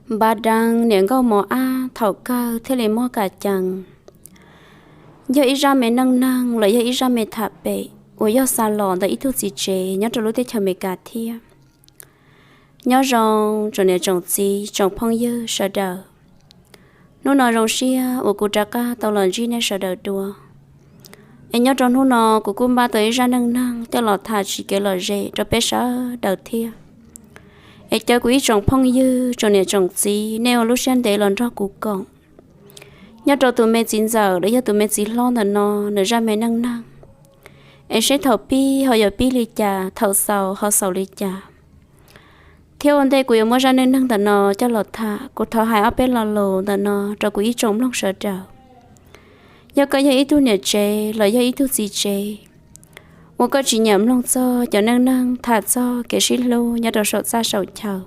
Npab Dab niam nkauj mos ab thaum kawg thiaj li muab kam cees. Yog ib zaj me neej neeg los yog ib zaj me tham pem uas yog xa los ntawm ib tug txiv tsev nyob rau lub teb chaws Amelikas thiab. Nyob zoo tsoom niam tsoom txiv tsoom phooj ywg sawv daws. Hnub no zoo siab uas kuv rov qab tau los ntsib nej sawv daws dua. Es nyob rau hnub no kuv kuj npaj tau ib zaj neej neeg coj los tham tsis kev lom zem rau peb sawv daws thiab. Es caw kuv ib tsoom phooj ywg tsoom niam tsoom txiv nej ua lub siab ntev los nrog kuv koom. Nyob rau tus me txiv ntxawm los yog tus me txiv hlob ntawm no, nws zaj me neej neeg, es seb thaum pib ho yuav pib li cas, thaum xaus ho xaus li cas. Thiab ua ntej kuv yuav muab zaj neej neeg ntawm no coj los tham, kuv thov hais ob peb lo lus ntawm no rau kuv ib tsoom mloog sawv daws. Yog koj yog ib tug niam tsev los yog ib tug txiv tsev uas koj tsis nyiam mloog txog cov neej neeg tham txog kev sib hlub nyob rau saum txaj saum chaw,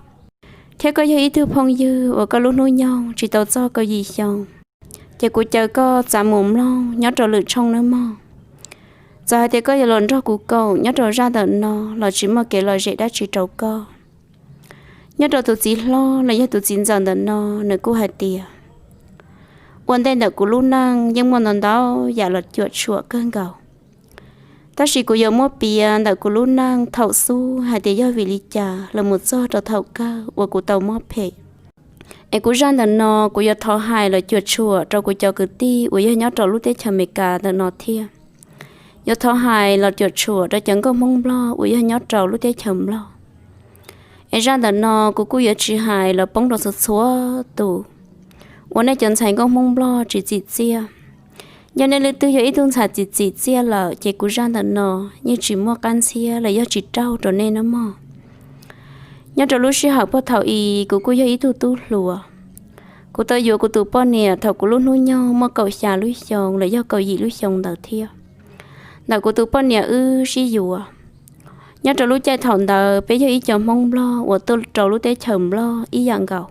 thiab koj yog ib tug phooj ywg uas koj lub hnub nyoog tsis tau txog kaum yim xyoo, ces kuv caw koj txav mus mloog nyob rau lwm tshooj nawb mog. Txawm hais tias koj yuav los nrog kuv koom nyob rau zaj ntawm no los tsis muaj kev lom zem dab tsi rau koj. Nyob rau tus txiv hlob los yog tus txiv ntxawm ntawm no, nws kuj hais tias, ua ntej ntawm kuv lub neej yeej muaj ntau ntau yam los cuam tshuam kawg nkaus, tab sis kuv yuav muab piav ntawm kuv lub neej thaum xub hais tias yog vim li cas los mus txog rau thaum kawg uas kuv tau mob phem. Es kuv zaj ntawm no kuv yuav thov hais los cuam tshuam rau kuv cov kwv tij uas yog nyob rau lub teb chaws Amelikas ntawm no thiab. Yuav thov hais los cuam tshuam rau cov nkauj Hmoob Nplog uas yog nyob rau lub teb chaws Nplog. Es zaj ntawm no kuv kuj yuav tsis hais los poob rau txhua txhua tus uas nej cov ntxhais nkauj Hmoob Nplog tsis txim txiaj. Yog nej leej twg yog ib tug ntxhais tsis txim txiaj lawm ces kuv zaj ntawm no yeej tsis muaj qab ntxhiab los yog tsis raug rau nej nawb mog. Nyob rau lub sij hawm puag thaum i, kuv kuj yog ib tug tub hluas. Kuv tau yuav kuv tus poj niam thaum kuv lub hnub nyoog muaj kaum xya lub xyoo los yog kaum yim lub xyoo ntawd thiab. Ntawm kuv tus poj niam wb sib yuav, nyob rau lub caij thaum ntawd peb yog ib co Hmoob Nplog uas tuaj rau lub teb chaws Nplog ib yam nkaus.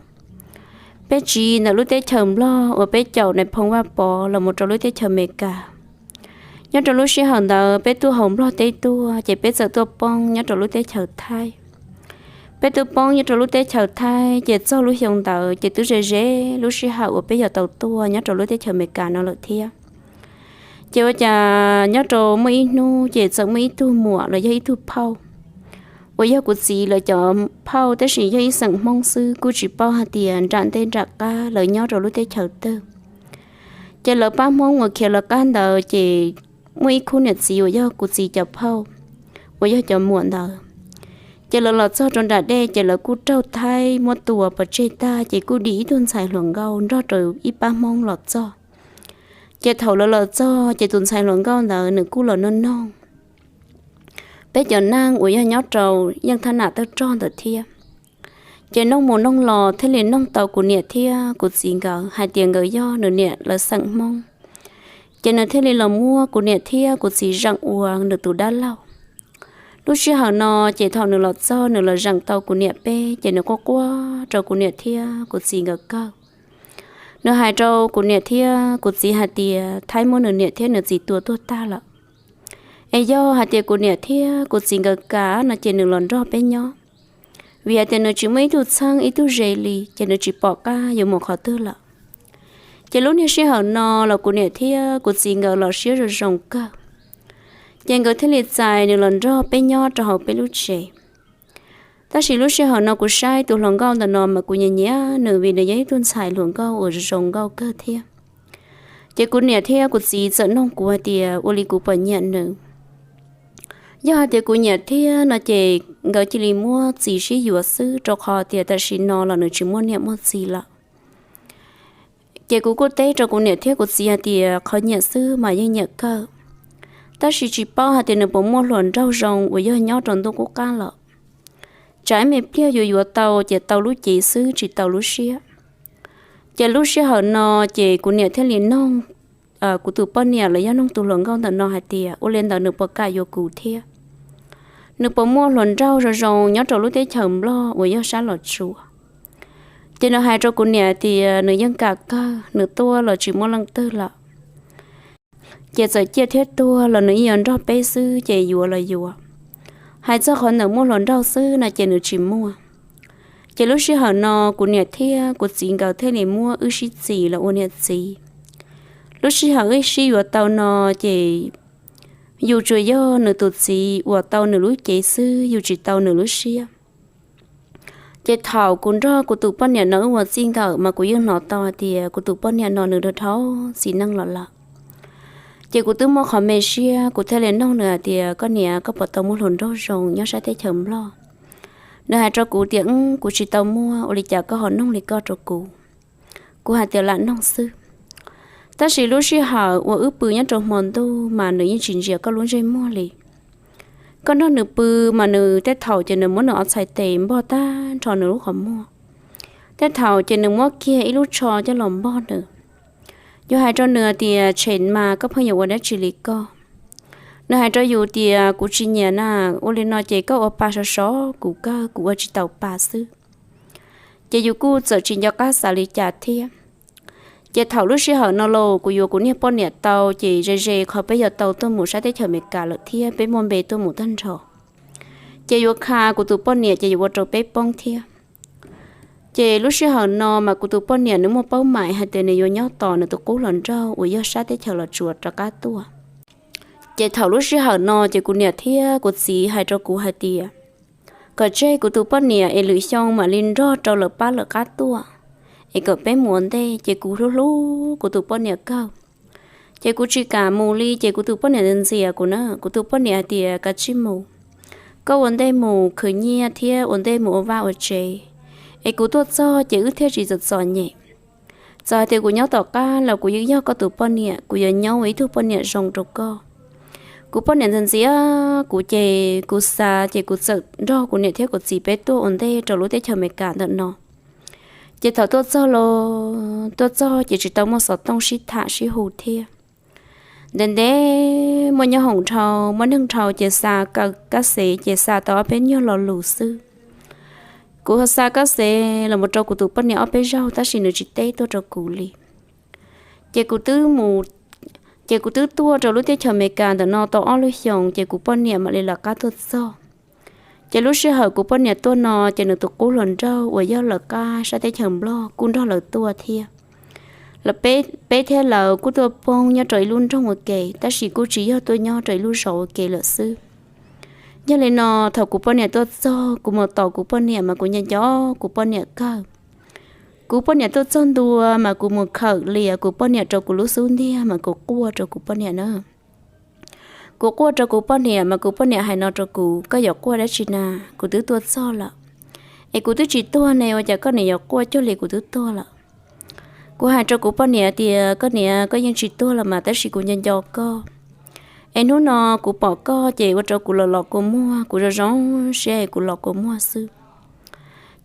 Peb tsiv ntawm lub teb chaws Nplog uas peb caum nais phoo Vaj Pov los mus rau lub teb chaws Amelikas. Nyob rau lub sij hawm ntawd peb tuaj hauv Nplog teb tuaj ces peb txawm tuaj poob nyob rau lub teb chaws Thaib. Peb tuaj poob nyob rau lub teb chaws Thaib ces txog lub xyoo ntawd ces twb ze ze lub sij hawm uas peb yuav tau tuaj nyob rau lub teb chaws Amelikas no lawm thiab. Ces ua cas nyob rau muaj ib hnub ces txawm muaj ib tug muam los yog ib tug phauj uas yog kuv txiv lawv cov phauj tab sis yog ib xeem Hmoob xwb, kuj tsis paub hais tias nram ntej nram qab lawv nyob rau lub teb chaws twg. Ces lawv pab Hmoob uas khiav lawv qab ntawd ces muaj ib khub niam txiv uas yog kuv txiv cov phauj uas yog cov muam ntawd, ces lawv los txog rau nram dej ces lawv kuj raug Thaib muab tua pov tseg tag ces kuj dim ib tug ntxhais hluas nkauj nrog rau ib pab Hmoob los txog. Ces thaum lawv los txog ces tus ntxhais hluas nkauj ntawd nws kuj los noj noog peb cov neeg uas yog nyob rau yeej thab nam tawj rog ntawd thiab. Ces noog mus noog los thiaj li noog tau kuv niam thiab kuv txiv nkawd hais tias nkawd yog nws niam lawv xeem Hmoob. Ces nws thiaj li los muab kuv niam thiab kuv txiv zeem ua nws tus dab laug. Lub sij hawm no ces thaum nws los txog nws los zeem tau kuv niam peb ces nws quaj quaj rau kuv niam thiab kuv txiv nkawd kawg. Nws hais rau kuv niam thiab kuv txiv hais tias Thaib muab nws niam thiab nws txiv tua tuag tag lawm. Es yog hais tias kuv niam thiab kuv txiv nkawd kam no ces nws los nrog peb nyob, vim hais tias nws tsis muaj ib tug txheeb ib tug ze li ces nws tsis pom qab yuav mus qhov twg lawm. Ces lub niag sij hawm no los kuv niam thiab kuv txiv nkawd los siab zoo zoo kawg, ces nkawd thiaj li txais nws los nrog peb nyob rau hauv peb lub tsev. Tab sis lub sij hawm no kuv saib tus hluas nkauj ntawm no mas kuv nyiam nyiam nws vim nws yog ib tug ntxhais hluas nkauj uas zoo nkauj kawg thiab. Ces kuv niam thiab kuv txiv txawm noog kuv hais tias ua li kuv puas nyiam nws. Yog hais tias kuv nyiam thiab no ces nkawd cia li muab txiv sib yuav xwb, rau qhov tias tam sim no los nws tsis muaj niam muaj txiv lawm. Ces kuv kuj teb rau kuv niam thiab kuv txiv hais tias qhov nyiam xwb mas yeej nyiam kawg, tab sis tsis paub hais tias nws puas muaj hluas nraug zoo uas yog nyob rau ntuj qub qab lawm. Tsam ib me pliag yuav yuav tau ces tau lub cev xwb tsis tau lub siab. Ces lub sij hawm no ces kuv niam thiaj li noog kuv tus poj niam los yog noog tus hluas nkauj ntawm no hais tias ua li ntawd nws puas kam yuav kuv thiab, nws puas muaj hluas nraug zoo zoo nyob rau lub teb chaws Nplog uas yog sab Los Tsuas. Ces nws hais rau kuv niam tias nws yeej kam kawg, nws tuaj los tsis muaj leej twg lawm. Ces txawm ciaj thiab tuag los nws yeej yuav nrog peb xwb, ces yuav los yuav. Hais txog qhov ntawm muaj hluas nraug xwb no ces nws tsis muaj. Ces lub sij hawm no kuv niam thiab kuv txiv nkawd thiaj li muab wb sib txis los ua niam txiv. Lub sij hawm wb sib yuav tau no ces yus tsuas yog nws tus txiv uas tau nws lub cev xwb, yus tsis tau nws lub siab. Ces thaum kuv nrog kuv tus poj niam no wb ua txij nkawm mas kuv yeej hnov tau hais tias kuv tus poj niam no nws dhau dhau txiv neej los lawm. Ces kuv twb muaj qhov me siab, kuv thiaj li noog nws hais tias, koj niam, koj puas tau muaj hluas nraug zoo nyob sab teb chaws Nplog? Nws hais rau kuv tias, wb, kuv tsis tau muaj, ua li cas koj ho noog li koj rau kuv? Kuv hais tias, lam noog xwb. Tab sis lub sij hawm uas wb pw nyob rau hmo ntuj mas nws yeej tsis ntsia koj lub ntsej muag li. Koj nrog nws pw mas nws tej thaum ces nws muab nws ob txhais tes npog tag nrho nws lub qhov muag, tej thaum ces nws muab kiag ib lub tsho coj los npog nws. Yus hais rau nws tias, tshem mas, koj pheej yuav ua dab tsi li koj? Nws hais rau yus tias, kuv tsis nyiam na, ua li no ces koj ua pa sov sov kuv kawg, kuv ua tsis tau pa xwb. Ces yus kuj txawm tsis nco qab xav li cas thiab. Ces thaum lub sij hawm no los kuv yuav kuv niag poj niam tau, ces ze ze qhov peb yuav tau tuaj mus sab teb chaws Amelikas lawm thiab peb muaj npe tuaj mus tag nrho. Ces yuav kha kuv tus poj niam ces yuav ua rau peb poob thiab. Ces lub sij hawm no mas kuv tus poj niam nws muaj paub maim hais tias nws yuav nyob tos nws tus qub hluas nraug uas yog sab teb chaws Los Tsuas rov qab tuaj. Ces thaum lub sij hawm no ces kuv niam thiab kuv txiv hais rau kuv hais tias, kom tseg kuv tus poj niam es lwm xyoo mam li nrog rau lawv pab lawv qab tuaj, es kom peb mus ua ntej. Ces kuv hlub hlub kuv tus poj niam kawg, ces kuv tsis kam mus li. Ces kuv tus poj niam ntxias kuv na, kuv tus poj niam hais tias, kav tsij mus, koj ua ntej mus khwv nyiaj thiab ua ntej mus ua vaj ua tsev, es kuv tuaj txog ces wb thiaj tsis txom txom nyem. Txawm hais tias kuv nyob tom qab los kuv yeej yog koj tus poj niam, kuv yuav nyob ua ib tug poj niam zoo rau koj. Kuv poj niam ntxias ntxias kuv ces kuv xav ces kuv txawm nrog kuv niam thiab kuv txiv peb tuaj ua ntej rau lub teb chaws Amelikas ntawm no. Ces thaum tuaj txog los tuaj txog ces tsis tau muaj xov tooj sib tham sib hu thiab. Ntev ntev muaj nyob hoom dhau, muaj neeg dhau ces xa kab xev ces xa tau ob peb nyuag lo lus xwb. Kuv ho xa kab xev los mus rau kuv tus poj niam ob peb zaug tab sis nws tsis teb tuaj rau kuv li. Ces kuv twb mus, ces kuv twb tuaj rau lub teb chaws Amelikas ntawm no tau ob lub xyoos ces kuv poj niam mam li lawv qab tuaj txog. Ces lub sij hawm kuv poj niam tuaj no ces nws tus qub hluas nraug uas yog lawv qab sab teb chaws Nplog kuj nrog lawv tuaj thiab. Lawv peb, peb thiab lawv kuj tuaj poob nyob rau ib lub nroog ua ke, tab sis kuj tsis yog tuaj nyob rau ib lub zos ua ke lawm xwb. Yog li no, thaum kuv poj niam tuaj txog, kuv mus tos kuv poj niam mas kuv nco nco kuv poj niam kawg. Kuv poj niam tuaj txog ntua mas kuv mus khawm lias kuv poj niam rau kuv lub xub ntiag mas kuv quaj rau kuv poj niam na. Kuv quaj rau kuv poj niam mas kuv poj niam hais no rau kuv, koj yuav quaj dab tsi na, kuv twb tuaj txog lawm. Es kuv twb tsis tuag ne, ua cas koj niam yuav quaj cuag li kuv twb tuag lawm? Kuv hais rau kuv poj niam tias, koj niam, koj yeej tsis tuag los mas tab sis kuv nco nco koj. Es hnub no kuv pom koj ces ua rau kuv los los kua muag, kuv zoo zoo siab es kuv los kua muag xwb.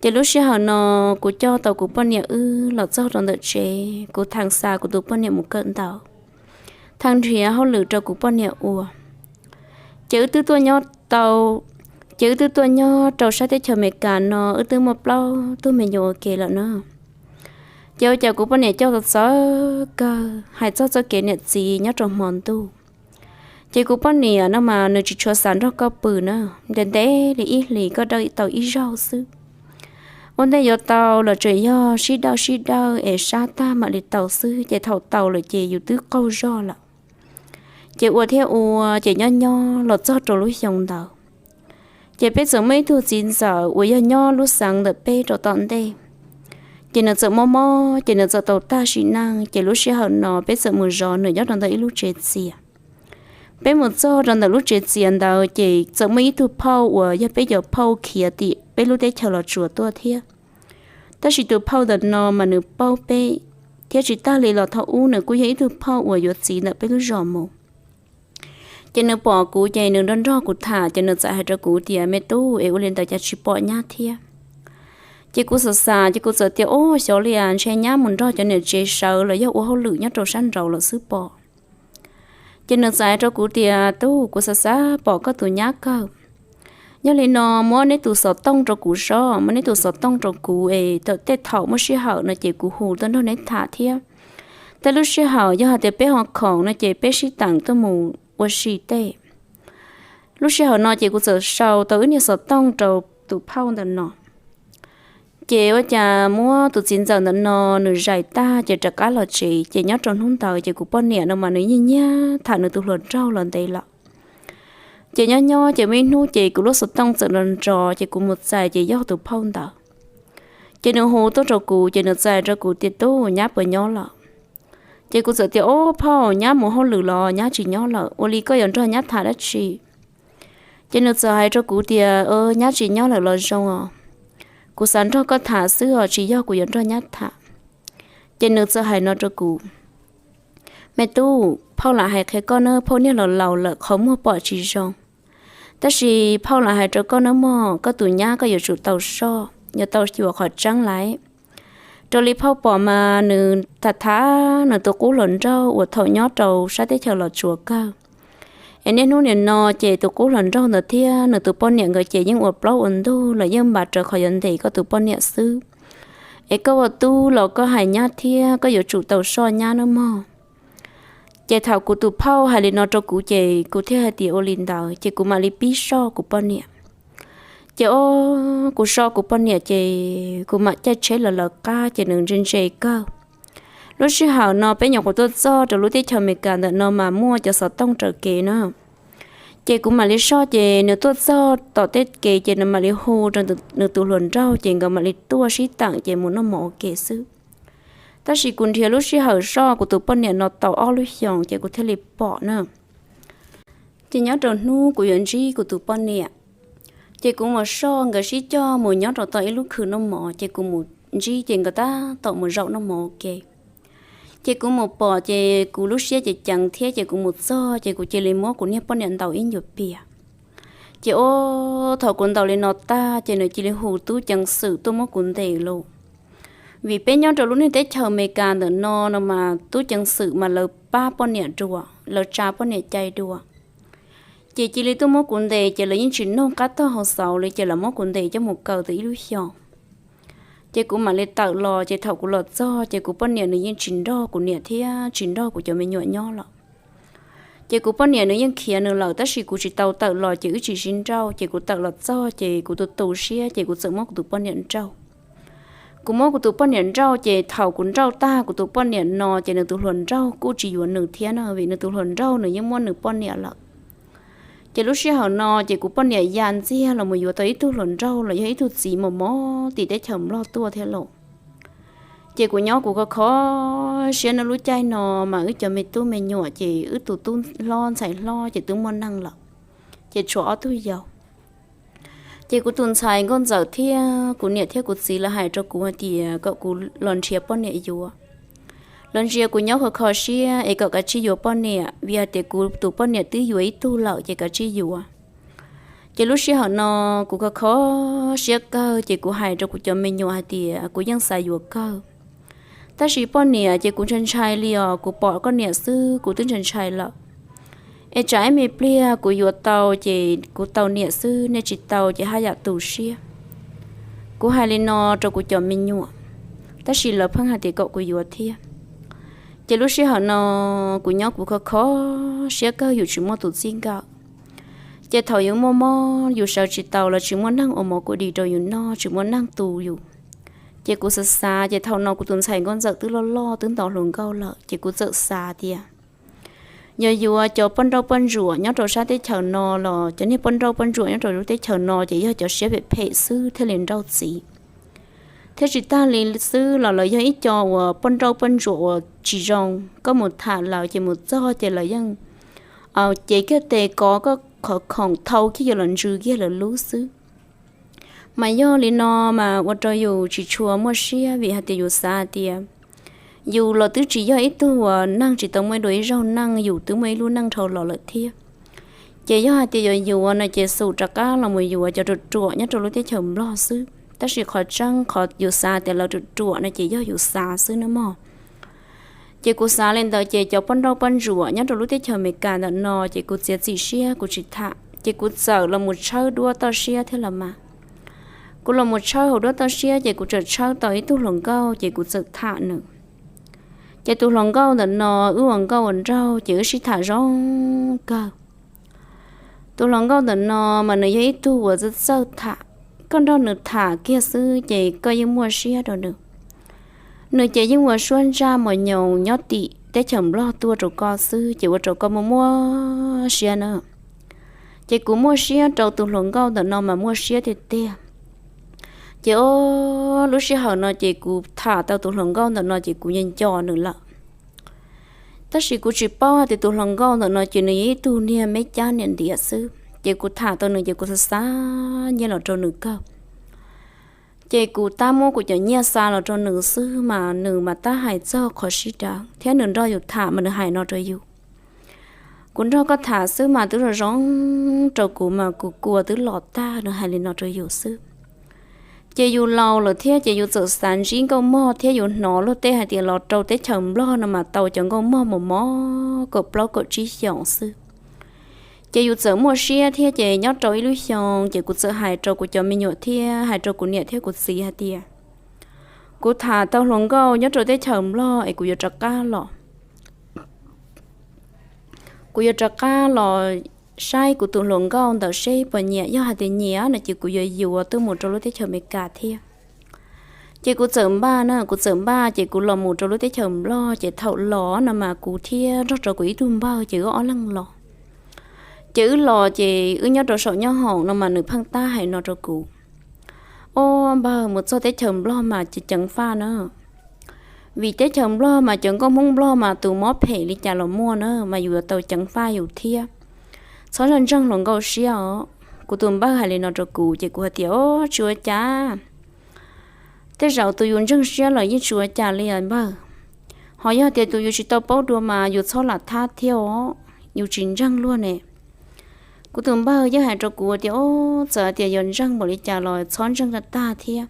Ces lub sij hawm no kuv coj tau kuv poj niam wb los txog rau ntawm tsev, kuv thav xa kuv tus poj niam mus kawm ntawv, thav nrhiav hauj lwm rau kuv poj niam ua. Ces wb twb tuaj nyob tau, ces wb twb tuaj nyob rau sab teb chaws Amelikas no wb twb muaj plaub tug me nyuam ua ke lawm na. Ces ua cas kuv poj niam coj tau txawv kawg, hais txog txoj kev niam txiv nyob rau hmo ntuj. Ces kuv poj niam no mas nws tsis tshua xav nrog koj pw na, ntev ntev li ib hlis koj dawj tau ib zaug xwb. Ua ntej yuav tau los tseem yog sib dawj sib dawj es sab tag mam li tau xwb, ces thaum tau lawm ces yus twb qaug zog lawm. Ces ua thiab ua ces nyob nyob los txog rau lub xyoo ntawd, ces peb txawm muaj ib tug txiv ntxawm uas yog nyob lub xeev ntawm peb rau tom ntej. Ces nws txawm mob mob ces nws txawm tau tag sim neej, ces lub sij hawm no peb txawm mus zov nws nyob rau ntawm ib lub tsev txias. Peb mus txog rau ntawm lub tsev txias ntawd ces txawm muaj ib tug phauj uas yog peb cov phauj khiav tim peb lub teb chaws Los Tsuas tuaj thiab. Tab sis tus phauj ntawm no mas nws paub peb, thiab tsis tag li los thaum ub nws kuj yog ib tug phauj uas yuav txiv ntawm peb lub zos mus. Ces nws pom kuv ces nws nrog nrog kuv tham ces nws txawm hais rau kuv tias, me tub, es ua li ntawd cas tsis pom nyab thiab? Ces kuv xav xav ces kuv txawm tias, ub, xyov li as, ntshe nyab mus nrog cov niam tsev sawv los yog ua hauj lwm nyob rau sab nraud lawm xwb pob. Ces nws txawm hais rau kuv tias, tub, kuv xav xav pom koj tus nyab kawg. Yog li no muab neb tus xov tooj rau kuv sob, muab neb tus xov tooj rau kuv es tej thaum muaj sij hawm no ces kuv hu tuaj nrog neb tham thiab. Tej lub sij hawm yog hais tias peb ho khoom no ces peb sib teem tuaj mus ua si tej. Lub sij hawm no ces kuv txawm sau tau wb niag xov tooj rau tus phauj ntawm no. Ces ua cas muab tus txiv ntxawm ntawm no nws zais tag ces rov qab los tsev. Ces nyob rau hnub ntawd ces kuv poj niam no mas nws yeej nyiag tham nws tus hluas nraug los ntev lawm. Ces nyob nyob ces muaj ib hnub ces kuv lub xov tooj txawm nrov nrov ces kuv mus txais ces yog tus phauj ntawd. Ces nws hu tuaj rau kuv ces nws txais rau kuv tias, Tub, nyab puas nyob lawm? Ces kuv txawm tias, Ub, phauj, nyab mus hauj lwm los nyab tsis nyob lawm, ua li koj yuav nrog nyab tham dab tsi? Ces nws txawm hais rau kuv tias, Nyab tsis nyob lawm los zoo os. Kuv xav nrog koj tham xwb os, tsis yog kuv yuav nrog nyab tham. Ces nws txawm hais no rau kuv, Me tub, phauj lam hais qhia koj na, phauj niag los laus lawm qhov muag pom tsis zoo. Tab sis phauj lam hais rau koj na mog, koj tus nyab koj yuav tsum tau soj, yuav tau xyuas qhov tseeb lawm. Raws li phauj pom mas nws tham tham nws tus qub hluas nraug uas thaum nyob rau sab teb chaws Los Tsuas kawg. Es niaj hnub nim no ces tus qub hluas nraug ntawd thiab nws tus poj niam nkawd ces yeej ua plaub ua ntug los yeej npaj raws qhov yuav ntes koj tus poj niam xwb. Es koj ua tub los koj hais nyab thiab koj yuav tsum tau soj nyab nawb mog. Ces thaum kuv tus phauj hais li no rau kuv ces kuv thiaj hais tias ua li ntawd ces kuv mam li pib soj kuv poj niam. Ces o, kuv soj kuv poj niam ces kuv mam caij tsheb los lawv qab ces nws ntse ntse kawg. Lub sij hawm no peb nyuam qhuav tuaj txog rau lub teb chaws Amelikas ntawm no mas muaj cov xov tooj raws kev na. Ces kuv mam li soj ces nws tuaj txog tom tej kev ces nws mam li hu rau nws tus hluas nraug ces nkawd mam li tuaj sib teem ces mus noj mov ua ke xwb. Tab sis kuv nrhiav lub sij hawm soj kuv tus poj niam no tau ob lub xyoos ces kuv thiaj li pom na. Ces nyob rau hnub kuv yuav ntsib kuv tus poj niam, ces kuv mus soj nkawd sib coj mus nyob rau tom ib lub khw noj mov ces kuv mus ntsib ces nkawd tab tom mus zaum noj mov ua ke. Ces kuv mus pom ces kuv lub siab ces ceev thiab ces kuv mus txog ces kuv cia li muab kuv niag poj niam ntaus ib ncua pias. Ces o, thaum kuv ntaus li no tag ces nws cia li hu tub ceev xwm tuaj muab kuv ntes lauj. Vim peb nyob rau lub niag teb chaws Amelikas ntawm no no mas tub ceev xwm mas lawv pab poj niam dua, lawv tsa poj niam cai dua. Ces cia li tuaj muab kuv ntes ces lawv yeej tsis noog qab tog hau xaus li ces lawv muab kuv ntes coj mus kaw tau ib lub xyoos. Ces kuv mam li tawm los ces thaum kuv los txog ces kuv poj niam nws yeej tsis nrog kuv niam thiab tsis nrog kuv cov me nyuam nyob lawm. Ces kuv poj niam nws yeej khiav nws lawm tab sis kuv tsis tau tawm los ces wb tsis sib nrauj ces kuv tawm los txog ces kuv tu tu siab ces kuv txawm muab kuv tus poj niam nrauj. Kuv muab kuv tus poj niam nrauj ces thaum kuv nrauj tag kuv tus poj niam no ces nws tus hluas nraug kuj tsis yuav nws thiab no vim nws tus hluas nraug nws yeej muaj nws poj niam lawm. Ces lub sij hawm no ces kuv poj niam ya ntxiag los mus yuav tau ib tug hluas nraug los yog ib tug txiv mos mos tim teb chaws Nplog tuaj thiab lauj. Ces kuv nyob kuv kho kho siab no lub caij no mas wb cov me tub me nyuam ces wb tus tub hlob ntxhais hlob ces twb muaj neej lawm, ces tshuav ob tug yau. Ces kuv tus ntxhais nkauj ntxawm thiab kuv niam thiab kuv txiv lawv hais rau kuv hais tias kom kuv los nrhiav poj niam yuav. Lawv ntsia kuv nyob kho kho siab es kom kav tsij yuav poj niam vim hais tias kuv tus poj niam twb yuav ib tug lawm ces kav tsij yuav. Ces lub sij hawm no kuv kho kho siab kawg ces kuv hais rau kuv cov me nyuam hais tias kuv yeej xav yuav kawg. Tab sis poj niam ces kuv ntshai ntshai li os, kuv pom koj niam xwb kuv twb ntshai ntshai lawm. Es tsam ib me pliag kuv yuav tau ces kuv tau niam xwb, nej tsis tau ces haj yam tu siab. Kuv hais li no rau kuv cov me nyuam, tab sis lawv pheej hais tias kom kuv yuav thiab. Ces lub sij hawm no kuv nyob kuv kho kho siab kawg yus tsis muaj tus txij nkawm. Ces thaum yus muaj mob yus sawv tsis tau los tsis muaj neeg ua mov kua dis rau yus noj, tsis muaj neeg tu yus. Ces kuv xav xav ces thaum no kuv tus ntxhais nkauj ntxawm twb loj loj twb nto hluas nkauj lawm ces kuv txawm xav tias yog yuav cov poj nrauj poj ntsuam nyob rau sab teb chaws no los cov niag poj nrauj poj ntsuam nyob rau lub teb chaws no ces yog cov siab phem phem xwb thiaj li nrauj txiv. Thiab tsis tag li xwb los lawv yog ib co uas poj nrauj poj ntsuam uas tsis zoo, koj mus tham lawv ces mus txog ces lawv yeej cev kiag tes kov koj qhov khoom thau kiag yus los ntsws kiag lawv lub xwb. Mas yog li no mas ua rau yus tsis tshua muaj siab vim hais tias yus xav hais tias yus los twb tsis yog ib tug uas neeg tsis tau muaj ib dua ib zaug neej, yus twb muaj ib lub neej dhau los lawm thiab. Ces yog hais tias yuav yuav no ces xum rov qab los mus yuav cov ruam ruam nyob rau lub teb chaws Nplog xwb. Tab sis qhov tseeb qhov yus xav tias lawv ruam ruam no ces yog yus xav xwb nawb mog. Ces kuv xav li ntawd ces cov poj nrauj poj ntsuam nyob rau lub teb chaws Amelikas ntawm no ces kuv txiav txim siab kuv tsis tham ces kuv txawm los mus tshawb duab toj siab thiab los mas. Kuv los mus tshawb hauv duab toj siab ces kuv txawm tshawb tau ib tug hluas nkauj ces kuv txawm tham nws. Ces tus hluas nkauj ntawm no wb ua nkauj ua nraug ces wb sib tham zoo kawg. Tus hluas nkauj ntawm no mas nws yog ib tug uas txawj txawj tham, koj nrog nws tham kiag xwb ces koj yeej muaj siab rau nws. Nws ces yeej ua suab ntsaj mos nyoos nyob tim teb chaws Nplog tuaj rau koj xwb ces ua rau koj muaj muaj siab na. Ces kuv muaj siab rau tus hluas nkauj ntawm no mas muaj siab tiag tiag. Ces o, lub sij hawm no ces kuv tham tau tus hluas nkauj ntawm no ces kuv nco nco nws lawm. Tab sis kuv tsis paub hais tias tus hluas nkauj ntawm no ces nws yog ib tug niag me cab niam ntiav xwb ces kuv tham tau nws ces kuv xav xav nyiaj los rau nws kawg. Ces kuv tab muab kuv cov nyiaj xa los rau nws xwb mas nws mas tab hais txog qhov sib daws thiab nws nrog yus tham mas nws hais no rau yus: Kuv nrog koj tham xwb mas twb zoo zoo rau kuv mas kuv kua twb los tag, nws hais li no rau yus xwb. Ces yus laus lawm thiab ces yus txawm xav ntsib nkauj mog thiab yus hnov luag tej hais tias los rau teb chaws Nplog no mas tau cov nkauj mog mos mos kaum plaub kaum tsib xyoos xwb. Ces yus txawm muaj siab thiab ces nyob rau ib lub xyoo ces kuv txawm hais rau kuv cov me nyuam thiab hais rau kuv niam thiab kuv txiv hais tias kuv tham tau hluas nkauj nyob rau teb chaws Nplog es kuv yuav rov qab los. Kuv yuav rov qab los saib kuv tus hluas nkauj ntawd seb puas nyiam, yog hais tias nyiam no ces kuv yuav yuav tuaj mus rau lub teb chaws Amelikas thiab. Ces kuv txawm npaj na, kuv txawm npaj ces kuv los mus rau lub teb chaws Nplog ces thaum los no mas kuv thiab nrog rau kuv ib tug npawg ces wb ob leeg los. Ces wb los ces wb nyob rau saum nyob hoom no mas nws pheej tab hais no rau kuv: Ob npawg, mus txog teb chaws Nplog mas ceev ceev faj na, vim teb chaws Nplog mas cov nkauj Hmoob Nplog mas tus mob phem li cas los muaj na mas yus yuav tau ceev faj yus thiab. Txhob ntseeg hluas nkauj siab os. Kuv tus npawg hais li no rau kuv ces kuv hais tias: Ob, tsis ua cas. Tej zaum tus yus ntseeg siab los yeej tsis ua cas li os npawg. Ho yog tias tus yus tsis tau paub dua mas yus txhob lam thab thiab os, yus tsis ntseeg luag ne. Kuv tus npawg yeej hais rau kuv tias: Ob, txawm tias yog ntseeg npaum li cas los txhob ntseeg tag tag thiab.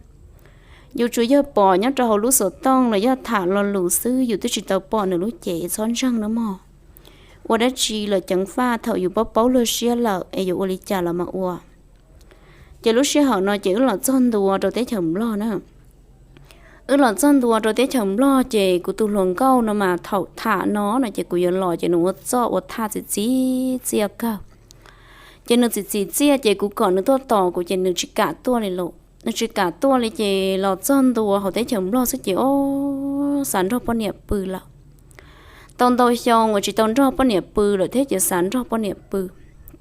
Yus tsuas yog pom nyob rau hauv lub xov tooj los yog tham lo lus xwb, yus twb tsis tau pom nws lub cev, txhob ntseeg nawb mog. Ua dab tsi los ceev faj, thaum yus paub paub luag siab lawm es yuav ua li cas los mas ua. Ces lub sij hawm no ces wb los txog ntua rau teb chaws Nplog na. Wb los txog ntua rau teb chaws Nplog ces kuv tus hluas nkauj no mas thaum tham no no ces kuv yuav los ces nws ua txoj ua thaj txim txiv txiaj kawg. Ces nws txim txim txiaj ces kuv kom nws tuaj tos kuv ces nws tsis kam tuaj li lawm. Nws tsis kam tuaj li ces los txog ntua hauv teb chaws Nplog xwb ces ob, xav nrog poj niam pw lawm. Tau ntau xyoo uas tsis tau nrog poj niam pw lawm thiab ces xav nrog poj niam pw.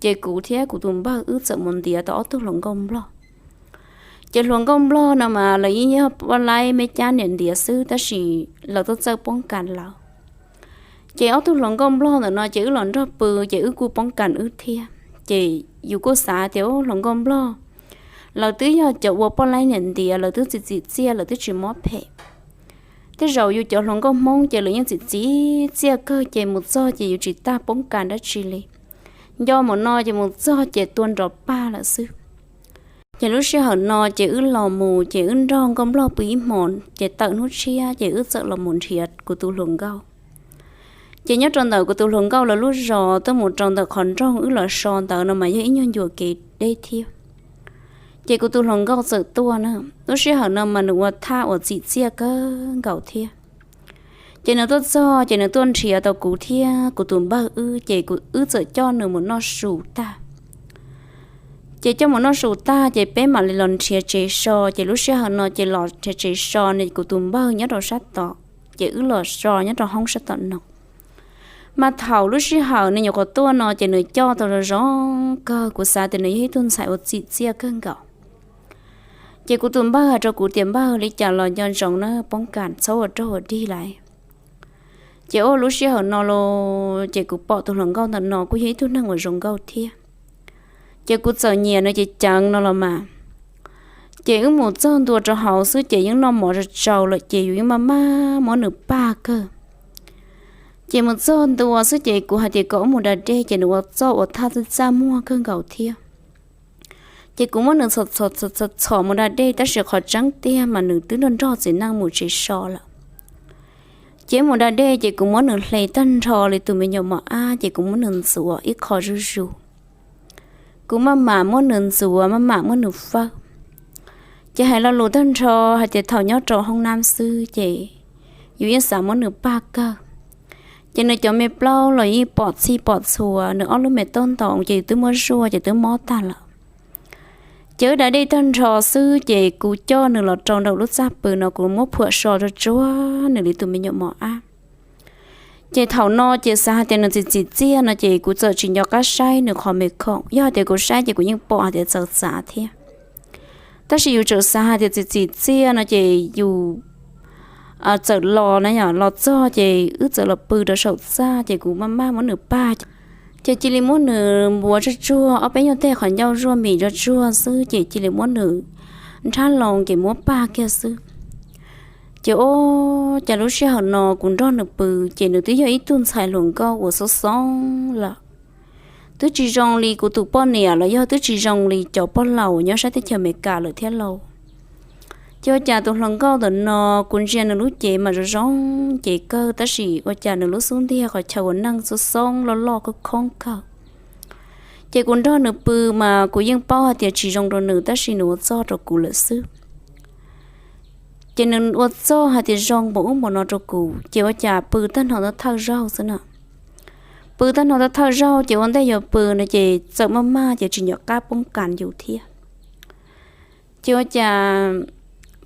Ces kuv thiab kuv tus npawg wb txawm mus ntiav tau ob tug hluas nkauj Nplog. Ces hluas nkauj Nplog no mas lawv yeej yog poj laib me cab niam ntiav xwb tab sis lawv tuaj txawj poob kas lawv. Ces ob tug hluas nkauj Nplog ntawm no ces wb los nrog pw ces wb kuj poob kas wb thiab. Ces yus kuj xav tias hluas nkauj Nplog lawv twb yog cov ua poj laib niam ntiav, lawv twb txim txim txiaj, lawv twb tsis mob phem. Tej zaum yus cov hluas nkauj Hmoob ces lawv yeej txim txim txiaj kawg ces mus txog ces yus tsis tas poob kas dab tsi li. Nco mus no ces mus txog ces tua nrov pag lawm xwb. Ces lub sij hawm no ces wb los mus ces wb nrog nkauj Nplog pw ib hmos ces tawm hnub tshiab ces wb txawm los mus nrhiav kuv tus hluas nkauj. Ces nyob rau ntawm kuv tus hluas nkauj lawv lub zos tuaj mus rau ntawm qhov nroog wb los so ntawd no mas yog ib nyuag ncua kev deb thiab. Ces kuv tus hluas nkauj txawm tuaj na, lub sij hawm no mas nws ua thaj uas txim txiaj kawg nkaus thiab. Ces nws tuaj txog ces nws tuaj nrhiav tau kuv thiab kuv tus npawg wb ces kuv wb txawm coj nws mus noj su tag. Ces coj mus noj su tag ces peb mam li los nrhiav tsev so, ces lub sij hawm no ces los nrhiav tsev so ne kuv tus npawg nyob rau sab tod, ces wb los so nyob rau hoob sab tom no. Mas thaum lub sij hawm nws nyuam qhuav tuaj no ces nws coj tau zoo zoo kawg, kuv xav tias nws yog ib tug ntxhais uas txim txiaj kawg nkaus. Ces kuv tus npawg hais rau kuv tias npawg, li cas los nco ntsoov na, poob kas txhob ua rog ua dig lawm. Ces ua lub sij hawm no los ces kuv pom tus hluas nkauj ntawm no kuj yog ib tug neeg uas zoo nkauj thiab. Ces kuv txawm nyiam nws ces ceev no los mas. Ces wb mus txog ntua rau hauv xwb ces yeej noj mov tsau tsau lawm ces yus yeej maj maj muab nws pag kawg. Ces mus txog ntua xwb ces kuv hais tias kom wb mus da dej ces nws ua txoj ua thaj txaj txaj muag kawg nkaus thiab. Ces kuv muab nws txhom txhom txhom mus da dej tab sis qhov tseeb tiag mas nws twb nrog nrog txiv neej mus tsev so lawm. Ces mus da dej ces kuv muab nws hle tag nrho li tus me nyuam mos ab ces kuv muab nws ntxuav ib qho zuj zus. Kuv maj mam muab nws ntxuav maj mam muab nws fawb. Ces hais lo lus tag nrho hais tias thaum nyob rau hoob nab xwb ces yus yeej xav muab nws pag kawg. Ces nws cov me plaub los yeej pom txhij pom txhua, nws ob lub me taub ntoos ces twb muab zuaj ces twb mob tag lawm. Ces wb da dej tag nrho xwb ces kuv coj nws los rau nraum lub txaj pw no, kuv muab phuam so rau tsuag nws li tus me nyuam mos ab. Ces thaum no ces xav hais tias nws txiv txim txiaj no ces kuv txawm tsis nco qab saib nws qhov me khoom, yog hais tias kuv saib ces kuv yeej pom hais tias txawv txav thiab. Tab sis yus txawm xav hais tias txiv txim txiaj no ces yus txawm los na yom, los txog ces wb txawm los pw rau saum txaj ces kuv maj maj muab nws pag, ces cia li muab nws npuav tsuag tsuag ob peb nyuag teg qhov ncauj zuaj mis tsuag tsuag xwb ces cia li muab nws nrhab loo ces muab pag kiag xwb. Ces ua cas lub sij hawm no kuv nrog nws pw ces nws twb yog ib tug ntxhais hluas nkauj uas xoob xoob lawm, twb tsis zoo li kuv tus poj niam los yog twb tsis zoo li cov pog laus nyob sab teb chaws Amelikas lawm thiab lauj. Ces ua cas tus hluas nkauj ntawm no kuv ntsia nws lub cev mas zoo zoo cev kawg tab sis ua cas nws lub xub ntiag qhov chaw ua neej xoob xoob loj loj khoob khoob kawg. Ces kuv nrog nws pw mas kuv yeej paub hais tias tsis zoo rau nws tab sis nws ua txog rau kuv lawm xwb. Ces nws ua txog hais tias zoo npaum ub npaum no rau kuv ces ua cas pw tag nrho thawj zaug xwb na. Pw tag nrho thawj zaug ces ua ntej yuav pw no ces txawm maj maj ces tsis nco qab poob kas yus thiab. Ces ua cas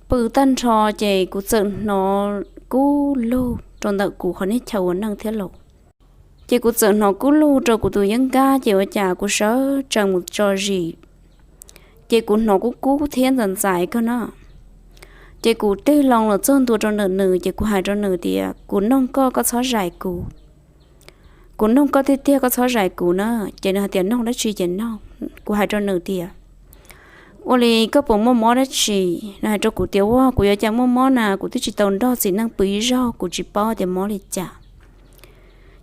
pw tag nrho ces kuv txawm hnov kub lug rau ntawm kuv qhov niag chaw ua neej thiab lauj. Ces kuv txawm hnov kub lug rau kuv tus yeeb nkab ces ua cas kuv sawv tsees mus tso zis, ces kuv hnov kub kub thiab ntxais ntxais kawg na. Ces kuv tig loo los txog ntua rau ntawm nws ces kuv hais rau nws tias, kuv noog koj, koj txhob zais kuv. Kuv noog koj tiag tiag, koj txhob zais kuv na. Ces nws hais tias, noog dab tsi ces noog. Kuv hais rau nws tias, ua li koj puas muaj mob dab tsi? Nws hais rau kuv tias, ua kuv yuav cas muaj mob na, kuv twb tsis tau nrog txiv neej pw ib zaug, kuv tsis paub tias mob li cas.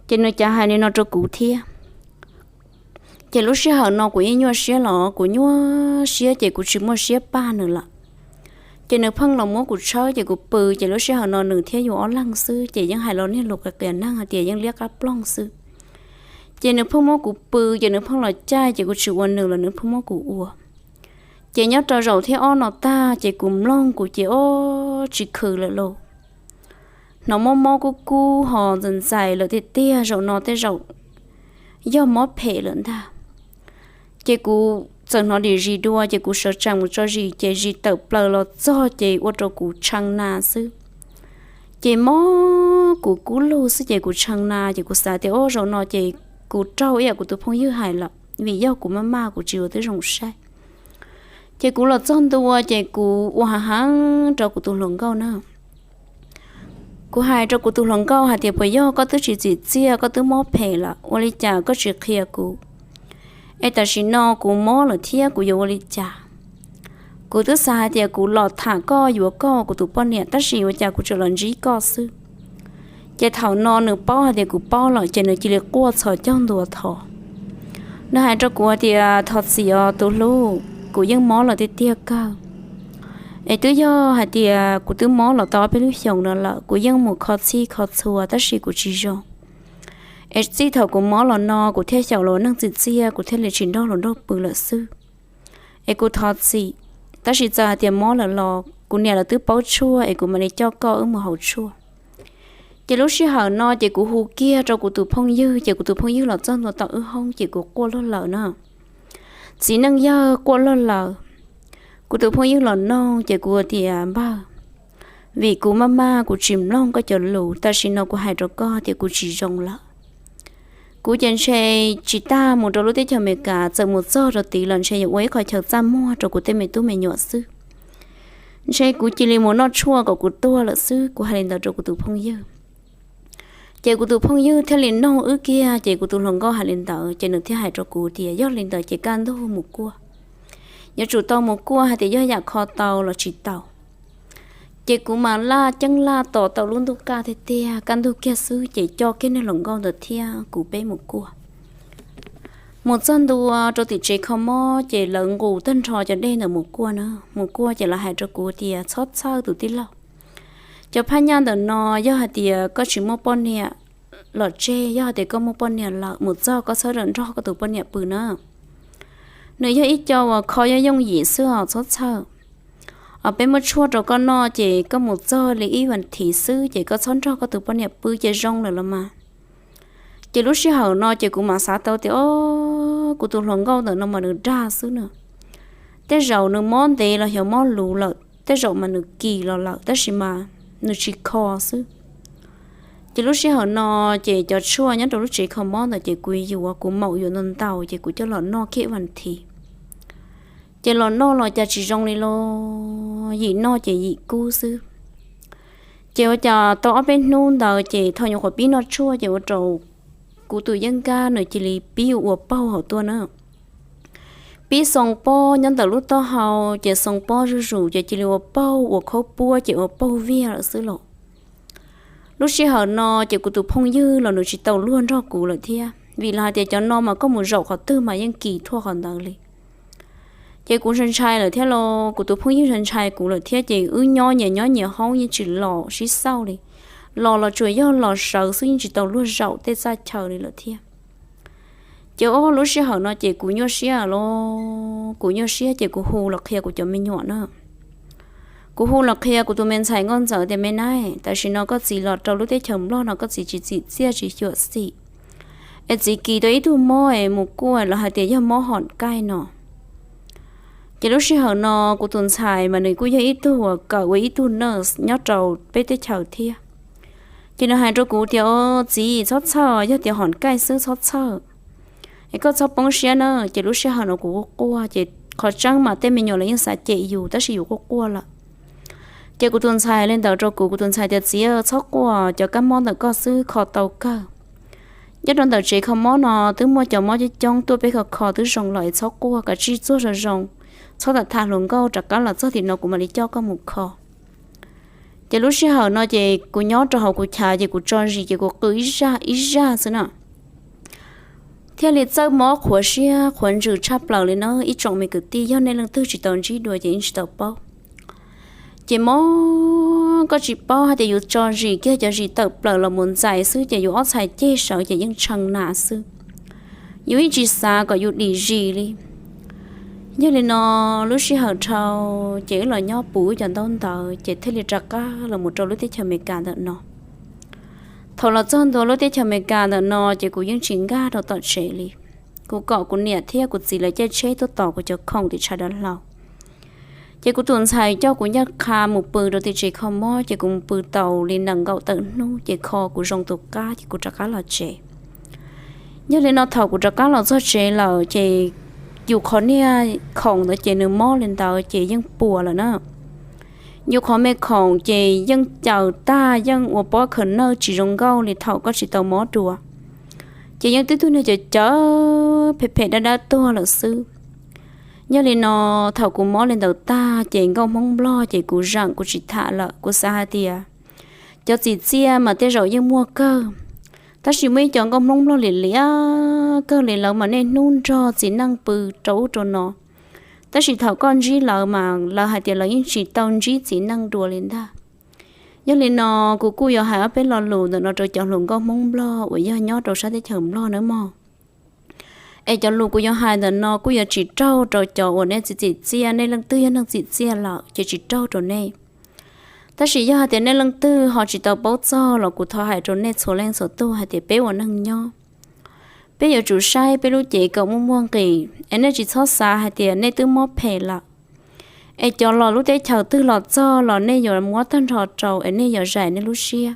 Ces nws cav hais li no rau kuv thiab. Ces lub sij hawm no kuv yeej nyuaj siab los kuv nyuaj siab ces kuv tsis muaj siab pab nws lawm. Ces nws pheej los muab kuv tshawb ces kuv pw ces lub sij hawm no nws thiab yus ob leeg xwb ces yeej hais los niag lus qias qias neeg hais tias yeej liab qab ploog xwb. Ces nws pheej muab kuv pw ces nws pheej los caij ces kuv tsis ua nws los nws pheej muab kuv ua. Ces nyob rau zaum thib ob no tag ces kuv mloog kuv ces ob tsis khwv lawm lauj. Hnov mob mob kub kub ho ntxais ntxais lawm tiag tiag, zaum no tej zaum yog mob phem lawm ntag. Ces kuv txawm hnov dim zis dua ces kuv sawv tsees mus tso zis ces zis tawm plaws los txog ces ua rau kuv tshee na xwb. Ces mob kuv kub lug xwb ces kuv tshee na ces kuv xav tias, o, zaum no ces kuv raug ib yam kuv tus phooj ywg hais lawm vim yog kuv maj maj kuv tsis ua tib zoo saib. Ces kuv los txog ntua ces kuv ua hav heev rau kuv tus hluas nkauj na. Kuv hais rau kuv tus hluas nkauj hais tias, puas yog koj twb tsis txim txiaj, koj twb mob phem lawm, ua li cas koj tsis qhia kuv? Es tam sim no kuv mob lawm thiab kuv yuav ua li cas? Kuv twb xav hais tias kuv los tham koj yuav koj kuv tus poj niam tab sis ua cas kuv tsuas los ntsib koj xwb. Ces thaum no nws paub hais tias kuv paub lawm ces nws cia li quaj txhos caug ntua thov. Nws hais rau kuv hais tias, thov txim os tus hlub, kuv yeej mob lawm tiag tiag kawg. Es twb yog hais tias kuv twb mob los tau ob peb lub xyoos no lawm, kuv yeej mus kho txhij kho txhua tab sis kuv tsis zoo. Es txij thaum kuv mob los no kuv thiaj xyaum los ua neej txim txiaj, kuv thiaj li tsis nrog hluas nraug pw lawm xwb. Es kuv thov txim, tab sis txawm hais tias mob lawm los kuv niam lawv twb paub tshuaj es kuv mam li coj koj wb mus haus tshuaj. Ces lub sij hawm no ces kuv hu kiag rau kuv tus phooj ywg ces kuv tus phooj ywg los txog ntua tom wb hoob ces kuv quaj luag lawm na. Txiv neej yawg quaj luag lawm. Kuv tus phooj ywg los noog ces kuv tias, npawg, vim kuv maj maj kuv tsis mloog koj cov lus, tam sim no kuv hais rau koj tias kuv tsis zoo lawm. Kuv ces ntshe tsis tas mus rau lub teb chaws Amelikas, txawm mus txog rau tid los ntshe yuav ua ib qhov chaw txaj muag rau kuv tej me tub me nyuam xwb. Ntshe kuv cia li mus noj tshuaj kom kuv tuag lawm xwb, kuv hais li ntawd rau kuv tus phooj ywg. Ces kuv tus phooj ywg thiaj li noog wb kiag ces kuv tus hluas nkauj hais li ntawd ces nws thiaj hais rau kuv tias, yog li ntawd ces kaj ntug mus kuaj. Yuav tsum tau mus kuaj hais tias yog yam kho tau los tsis tau. Ces kuv mas laj ceeb laj tos tau lub ntuj kaj tiag tiag, kaj ntug kiag xwb ces coj kiag niag hluas nkauj ntawd thiab kuv peb mus kuaj. Mus txog ntua rau tim tsev kho mob ces lawv nqus tag nrho cov dej ntawd mus kuaj na. Mus kuaj ces lawv hais rau kuv tias, txhob txhawj tus tij laug, cov phaj nyaj ntawm no yog hais tias koj tsis muaj poj niam los tseg, yog hais tias koj muaj poj niam lawm mus txog koj txhob rawm nrog koj tus poj niam pw na. Nws yog ib co uas kho yooj yooj yim xwb os, txhob txhawj. Os, peb muab tshuaj rau koj noj ces koj mus txog li ib vas thiv xwb ces koj txhob nrog koj tus poj niam pw ces zoo lawm los mas. Ces lub sij hawm no ces kuv mam xav tau tias, o, kuv tus hluas nkauj ntawm no mas nws dag xwb na. Tej zaum nws mob ntev los xyov mob luv lawm, tej zaum mas nws kis los lawm tab sis mas nws tsis kho xwb. Ces lub sij hawm no ces cov tshuaj nyob rau lub tsev kho mob ntawd ces kuv yuav, kuv maum yuav ntau ntau ces kuv coj los noj khib vas thiv. Ces los noj los cas tsis zoo li los, yim noj ces yim kub xwb. Ces ua cas tau ob peb hnub ntawd ces thaum nyuam qhuav pib noj tshuaj ces ua rau kuv tus yeeb nkab nws cia li pib ua paug hauv tuaj na. Pib xoo pob nyob ntawm lub taub hau ces xoo pob zuj zus ces cia li ua paug ua khaub puab ces ua paug viag lawm xwb los. Lub sij hawm no ces kuv tus phooj ywg los nws tsis tau luag nrog kuv lawm thiab, vim los hais tias cov no mas koj mus zaum qhov twg mas yeej kis thuaj qhov ntawd li. Ces kuv ntshai ntshai lawm thiab los kuv tus phooj ywg ntshai ntshai kuv lawm thiab ces wb nyob nyias nyob nyias hoob yeej tsis los sib xauj li. Los los tsuas yog los sawv xwb yeej tsis tau luag zaum tej txaj chaw li lawm thiab. Ces ob lub sij hawm no ces kuv nyuaj siab los, kuv nyuaj siab ces kuv hu los qhia kuv cov me nyuam na. Kuv hu los qhia kuv tus me ntxhais nkauj ntxawm tias me nab, tam sim no koj txiv los rau lub teb chaws Nplog no koj txiv tsis txim txiaj tsis xyuam xim, es txiv kis tau ib tug mob es mus kuaj los hais tias yog mob hom kaij no. Ces lub sij hawm no kuv tus ntxhais mas nws kuj yog ib tug uas kawm ua ib tug nurse nyob rau peb teb chaws thiab. Ces nws hais rau kuv tias o txiv txhob txhawj, yog tias hom kaij xwb txhob txhawj, es koj txhob poob siab na. Ces lub sij hawm no kuv quaj quaj ces qhov tseeb mas tej me nyuam los yeej xav cem yus tab sis yus quaj quaj lawm. Ces kuv tus ntxhais li ntawd rau kuv, kuv tus ntxhais tias txiv txhob quaj, cov kab mob ntawm koj xwb kho tau kawg. Nyob rau ntawm tsev kho mob no twb muaj cov mob coob coob tuaj peb kho kho twb zoo lawm es txhob quaj, kav tsij txuag zoo zoo, txhob tham tham hluas nkauj, rov qab los txog tim no kuv mam li coj koj mus kho. Ces lub sij hawm no ces kuv nyob rau hauv kuv chav ces kuv tso zis ces kuv qw ib zaj ib zaj xwb na. Thiaj li txawj mob qhuav siab qhuav ntsws tshaj plaws li na ib tsoom me kwv tij, yog nej leej twg tsis tau ntsib dua ces yeej tsis tau paub. Ces mob koj tsis paub hais tias yus tso zis kiag cov zis tawm plaws los mus ntxais xwb ces yus ob txhais ceg sawv ces yeej tshee nas xwb. Yus yeej tsis xav kom yus dim zis li. Yog li no, lub sij hawm dhau ces wb los nyob puv wb cov ntaub ntawv ces thiaj li rov qab los mus rau lub teb chaws Amelikas ntawm no. Thaum los txog ntua lub teb chaws Amelikas ntawm no ces kuv yeej tsis nkag rau tom tsev li. Kuv kom kuv niam thiab kuv txiv lawv caij tsheb tuaj tos kuv cov khoom tim tshav dav hlau. Ces kuv tus ntxhais coj kuv ncaj qha mus pw rau tim tsev kho mob ces kuv mus pw tau li nees nkaum tawm hnub ces kho kuv zoo tus qab ces kuv rov qab los tsev. Yog li no thaum kuv rov qab los txog tsev lawm ces yus qhov niag khoom ntawd ces nws mob li ntawd ces yeej puas lawm na. Yus qhov me khoom ces yeej caws tag yeej ua pob khaws nawj tsis zoo nkauj li thaum koj tsis tau mob dua. Ces yeej tib tug niag cawv cawv phem phem dab dab tuag lawm xwb. Yog li no, thaum kuv mob li ntawd tag ces nkauj Hmoob Nplog ces kuv zeem kuv tsis tham lawm, kuv xav hais tias cov txiv txiaj mas tej zaum yeej muaj kawg, tab sis muaj ib co nkauj Hmoob Nplog lim liam kawg li, lawv mas niaj hnub nrog txiv neej pw rau ub rau no, tab sis thaum koj ntsib lawv mas lawv hais tias lawv yeej tsis tau ntsib txiv neej dua li ntag. Yog li no, kuv kuj yuav hais ob peb lo lus ntawm no rau cov hluas nkauj Hmoob Nplog uas yog nyob rau sab teb chaws Nplog nawb mog. Es cov lus kuv yuav hais ntawm no kuj yuav tsis raug rau cov uas nej txiv txim txiaj, nej leej twg yog neeg txim txiaj lawm ces tsis raug rau nej. Tab sis yog hais tias nej leej twg ho tsis tau paub txog los kuv thov hais rau nej txhua leej txhua tug hais tias peb ua neej nyob, peb yuav tsum saib peb lub cev kom muaj muaj nqis, es nej tsis txhob xav hais tias nej twb mob phem lawm, es cov los lub teb chaws twg los txog los nej yuav muab tag nrho rau es nej yuav zais nej lub siab.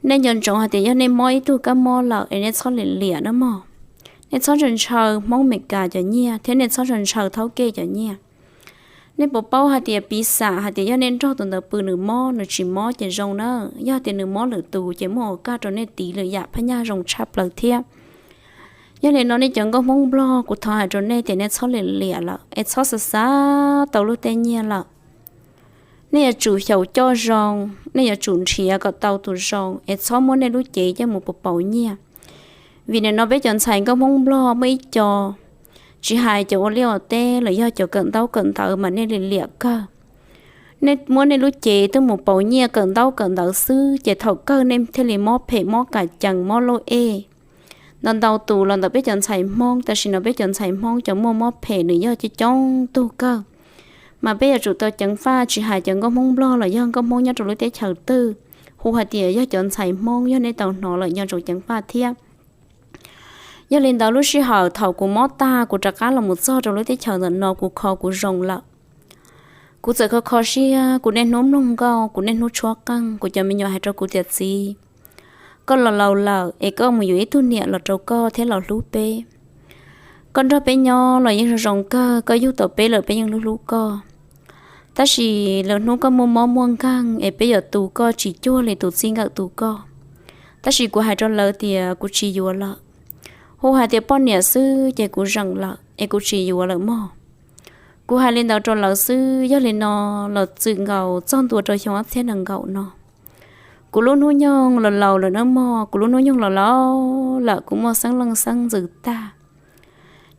Nej nco ntsoov hais tias yog nej mob ib tug kab mob lawm es nej txhob liam liam na mog. Nej txhob ntshaw ntshaw Hmoob Meskas cov nyiaj thiab nej txhob ntshaw ntshaw thaub kej cov nyiaj. Nej puas paub hais tias piv xam hais tias yog nej nrog tus ntawd pw nws mob nws tsis mob ces zoo na, yog tias nws mob lwm tus ces muaj ua kaj rau nej tiv lwm yam phab nyaj zoo tshaj plaws thiab. Yog li no nej cov nkauj Hmoob Nplog, kuv thov hais rau nej tias nej txhob liam liam lawm es txhob xav xav tau luag tej nyiaj lawm. Nej yuav tsum xyaum coj zoo, nej yuav tsum nrhiav kom tau tus zoo es txhob muab nej lub cev coj mus pauv pauv nyiaj. Vim nim no peb cov ntxhais nkauj Hmoob Nplog muaj ib co, tsis hais cov ua liaj ua teb los yog cov kawm ntaub kawm ntawv mas nej liam liam kawg. Nej muab nej lub cev twb mus pauv nyiaj kawm ntaub kawm ntawv xwb ces thaum kawg nej thiaj li mob phem mob kas cees mob lauj ej. Ntau ntau tus los ntawm peb cov ntxhais Hmoob, tam sim no peb cov ntxhais Hmoob cov muaj mob phem nws yog coob coob tug kawg. Mas peb yuav tsum tau ceev faj, tsis hais cov nkauj Hmoob Nplog los yog nkauj Hmoob nyob rau lub teb chaws twg, hu hais tias yog cov ntxhais Hmoob, yog nej tau hnov lawm nco ntsoov ceev faj thiab. Yog li ntawd lub sij hawm thaum kuv mob tag kuv rov qab los mus txog rau lub teb chaws ntawm no kuv kho kuv zoo lawm. Kuv txawm kho kho siab, kuv niaj hnub mloog nkauj, kuv niaj hnub tshuab qeej, kuv cov me nyuam hais rau kuv tias txiv, koj los laus lawm es koj mus yuav ib tug niam los rau koj thiab los hlub peb. Koj nrog peb nyob los yeej zoo zoo kawg, koj yug tau peb lawm peb yeej hlub hlub koj. Tab sis lwm hnub koj muaj mob muaj nkeeg es peb yuav tu koj tsis cuag li tus txij nkawm tu koj. Tab sis kuv hais rau lawv tias kuv tsis yuav lawm. Hu hais tias poj niam xwb ces kuv zeem lawm es kuv tsis yuav lawm mog. Kuv hais li ntawd rau lawv xwb, yog li no los txwm nkaus txog ntua rau xyoo ob txhiab nees nkaum no, kuv lub hnub nyoog los laus lawm nawb mog, kuv lub hnub nyoog los laus lawm, kuv muaj xeeb leej xeeb ntxwv tag.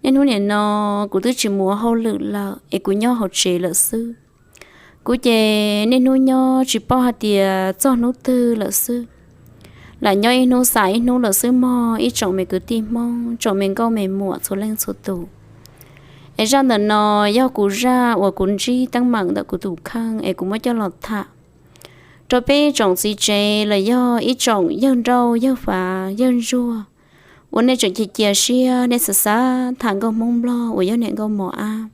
Niaj hnub nim no kuv twb tsis mus ua hauj lwm lawm es kuv nyob hauv tsev lawm xwb. Kuv ces niaj hnub nyob tsis paub hais tias txog hnub twg lawm xwb. Lam nyob ib hnub xav ib hnub lawm xwb mog ib tsoom me kwv tij Hmoob, tsoom me nkauj me muam txhua leej txhua tus. Es zaj ntawm no yog kuv zaj uas kuv ntsib teeb meem ntawm kuv tus kheej es kuv muab coj los tham rau peb tsoom txiv tsev los yog ib tsoom yawg nrauj yawg fav yawg ntsuag uas nej tseem cia cia siab nej xav xav tham nkauj Hmoob Nplog uas yog niam nkauj mos ab.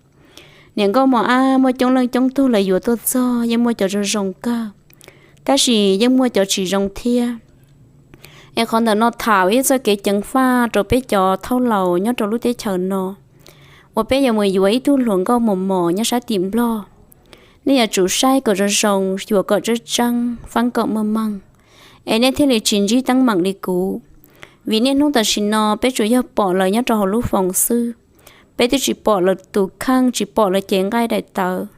Niam nkauj mos ab muaj coob leej coob tug lawv yuav tuaj txog yeej muaj cov zoo zoo kawg, tab sis yeej muaj cov tsis zoo thiab. Es qhov ntawm no tham ib txoj kev ceev faj rau peb cov thauj laus nyob rau lub teb chaws no uas peb yuav mus yuav ib tug hluas nkauj mos mos nyob sab tim Nplog. Nej yuav tsum saib kom zoo zoo, xyuas kom tseeb tseeb, faab kom meej meej, es nej thiaj li tsis ntsib teeb meem li kuv. Vim niaj hnub tam sim no peb tsuas yog pom lawv nyob rau hauv lub foos xwb, peb twb tsis pom lawv tus kheej, tsis pom lawv cev nqaij daim tawv.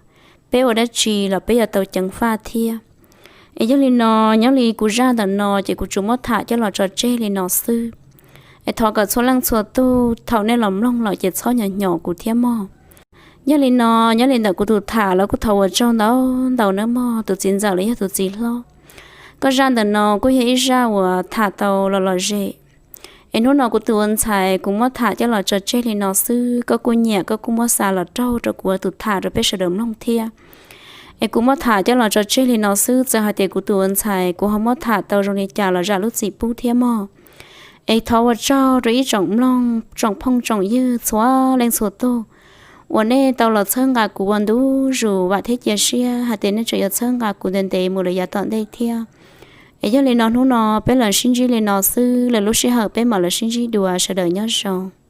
Peb ua dab tsi los peb yuav tau ceev faj thiab. Es yog li no, nyob li kuv zaj ntawm no ces kuv tsuas muab tham coj los tso tseg li no xwb. Es thov kom txhua leej txhua tug thaum nej los mloog los ces txhob nyo nyo kuv thiab mog. Yog li no, nyob li ntawm kuv tus tham los kuj thov ua tsaug ntau ntau nawb mog tus txiv ntxawm los yog tus txiv hlob. Koj zaj ntawm no kuj yog ib zaj uas tham tau los lom zem. Es hnub no kuv tus ua ntxhais kuv muab tham coj los tso tseg li no xwb, koj kuj nyiam koj kuj muab xa los raug rau kuv ua tus tham rau peb sawv daws mloog thiab. Es kuv muab tham coj los tso tseg li no xwb, txawm hais tias kuv tus ua ntxhais kuv ho muab tham tau zoo li cas los zam lub txim pub thiab mog. Es thov ua tsaug rau ib tsoom mloog tsoom phooj tsoom ywg txhua leej txhua tug uas nej tau los txhawb nqa kuv ua ntu zus, vam thiab cia siab hais tias nej tseem yuav txhawb nqa kuv ntev ntev mus lawm yav tom ntej thiab. Es yog li no hnub no peb los sib ntsib li no xwb, lwm lub sij hawm peb mam los sib ntsib dua, sawv daws nyob zoo.